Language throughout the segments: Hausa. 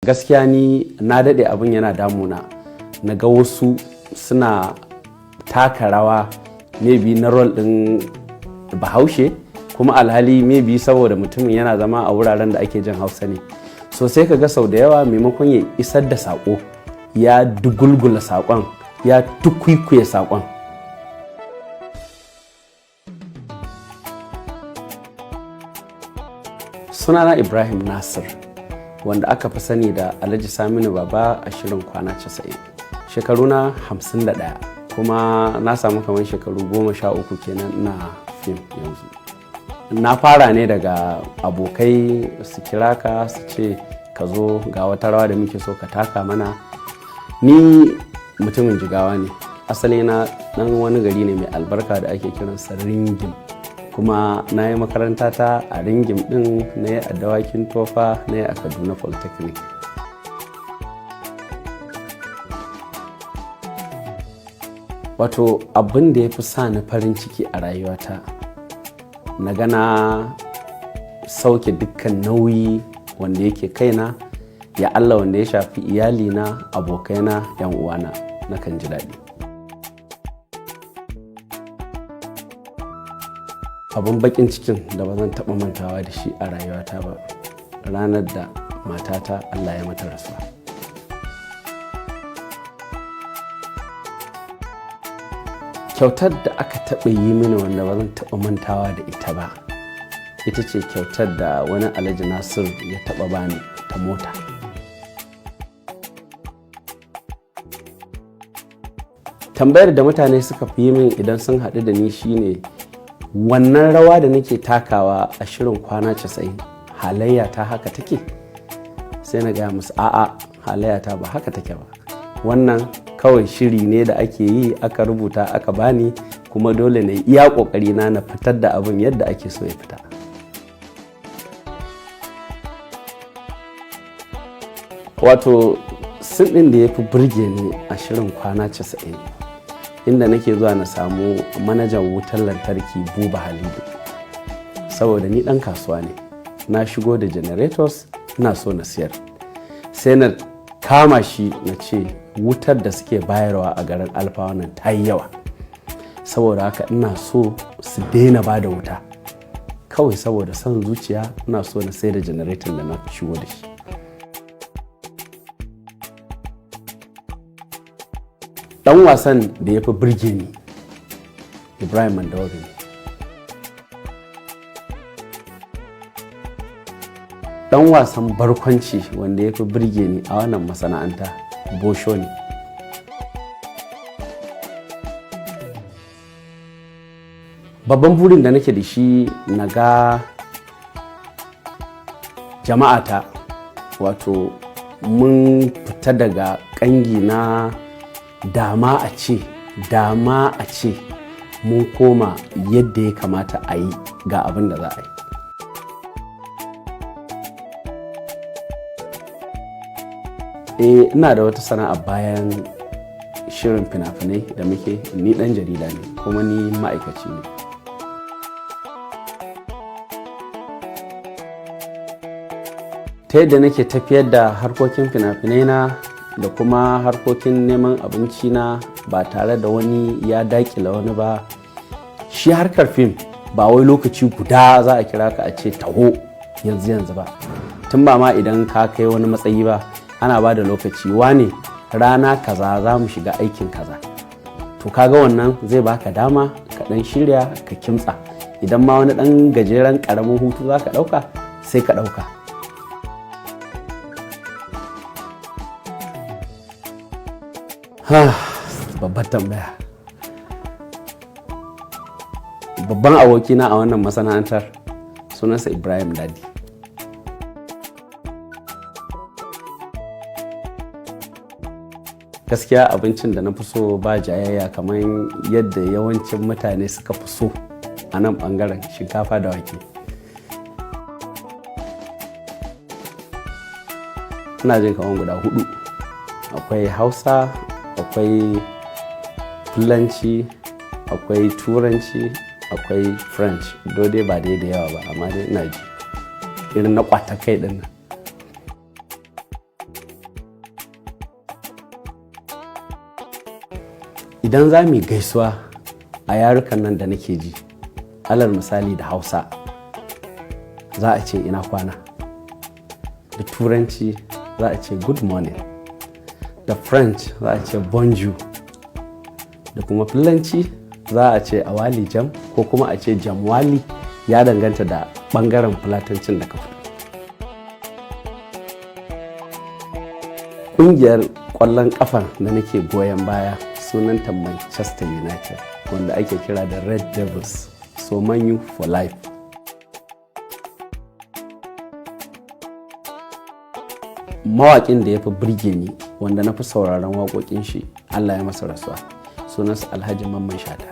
Gaskiya ni na daɗe abin yana damuna, na ga wasu suna taka rawa maybe na role ɗin Bahaushe, kuma alhali maybe saboda mutumin yana zama a wuraren da ake jin Hausa ne. So sai ka ga sau da yawa, maimakon ya isar da saƙo, ya dugulgula saƙon, ya tukwikwiye saƙon. Sunana Ibrahim Nasir, wanda aka fi sani da Alhaji Saminu Baba a shirin Kwana 90. Shekaruna 51, kuma na samu kamar shekaru 13 kenan ina fim. Yanzu na fara ne daga abokai su kira ka su ce ka zo, ga wata rawa da muke so ka taka mana. Ni mutumin Jigawa ne, asali na dan wani gari ne mai albarka da ake kiransa Ringim, kuma na yi makaranta ta a Ringim din, na yi a Dawakin Tofa, na yi a Kaduna Polytechnic. Wato abin da ya fi sa ni farin ciki a rayuwata, na gana sauke dukkan nauyi wanda yake kaina, ya Allah, wanda ya shafi iyalina, abokaina, 'yan uwana, nakan ji daɗi. Abin bakin cikin da ba zan taɓa mantawa da shi a rayuwata ba, ranar da matata Allah ya mata rasuwa. Kyautar da aka taɓa yi mini wanda ba zan taɓa mantawa da ita ba, ita ce kyautar da wani Alhaji Nasir ya taɓa bani ta mota. Tambayar da mutane suka fi yi min idan sun haɗu da ni shine, wannan rawa da nake takawa a shirin Kwana 90, halayya ta haka take? Sai na gaya musu, a'a, halayya ta ba haka take ba, wannan kawai shiri ne da ake yi, aka rubuta aka bani, kuma dole ne iya kokari na na fitar da abin yadda ake so ya fita. Wato scene ɗin da ya fi burge ni a shirin Kwana 90, inda nake zuwa na samu manajan wutar lantarki Buba Halidu, saboda ni ɗan kasuwa ne, na shigo da generators, ina so na siyar. Sai na kama shi na ce wutar da suke bayarwa a garin Alfa wannan ta yi yawa, saboda haka ina so su daina ba da wuta, kawai saboda son zuciya ina so na sai da generator da na shigo da shi. Dan wasan da ya fi birge ni, Ibrahim Mandawari ne. Dan wasan barkwanci wanda ya fi birge ni a wannan masana'anta, Bosho ne. Babban burin da nake da shi, na ga jama'ata, wato mun fita daga kangi na dama a ce, dama a ce mun koma yadda ya kamata a yi, ga abin da za a yi. Eh, ina da wata sana'a bayan shirin fina-finai da muke. Ni dan jarida ne, kuma ni ma'aikaci ne. Ta yadda nake tafiyar da harkokin fina-finai na da kuma harkokin neman abinci na ba tare da wani ya dakila wani ba. Shi harkar fim ba wai lokaci guda za a kira ka a ce taho yanzu yanzu ba, tun ba ma idan ka kai wani matsayi ba. Ana ba da lokaci, wane rana kaza za mu shiga aikin kaza. To kaga wannan zai baka dama ka dan shirya, ka kimtsa. Idan ma wani dan gajeren karamin hutu za ka dauka, sai ka dauka. Babbar tambaya. Babban abokina a wannan masana'antar sunansa Ibrahim Dadi. Gaskiya abincin da na fi so, ba jayayya, kamar yadda yawancin mutane suka fi so a nan bangaren, shinkafa da wake. Ina jin kamar guda hudu: akwai Hausa, akwai Fulanci, akwai Turanci, akwai French. Dai ba dai da yawa ba, amma dai ina ji irin na kwata kai din nan. Idan za mu gaisuwa a yarukan nan da nake ji, alal misali da Hausa za a ce "Ina kwana", da Turanci za a ce "Good morning", da French za a ce "Bonjour", da kuma Fulanci za a ce "Awali jam" ko kuma a ce "Jamwali", ya danganta da bangaren Fulatancin da ka fito. Ƙungiyar ƙwallon ƙafa da nake goyon baya sunanta Manchester United, wanda ake kira da Red Devils, so Man U for life. Mawaƙin da ya fi birge ni, wanda na fi sauraron waƙoƙin shi, Allah ya masa rasuwa, sunansa Alhaji Mamman Shata.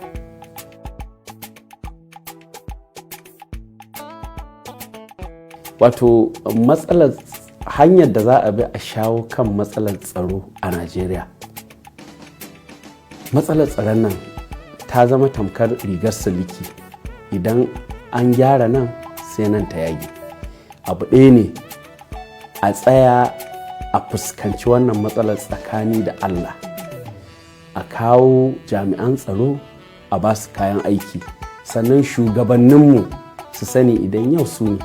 Wato matsalar hanyar da za a bi a shawo kan matsalar tsaro a Najeriya, matsalar tsaron nan ta zama tamkar rigar siliki, idan an gyara nan sai nan ta yage. Abu ɗaya ne, a tsaya a fuskanci wannan matsalar tsakani da Allah, a kawo jami'an tsaro, a ba su kayan aiki, sannan shugabanninmu su sani idan yau su ne,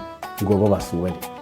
gobe ba su bane.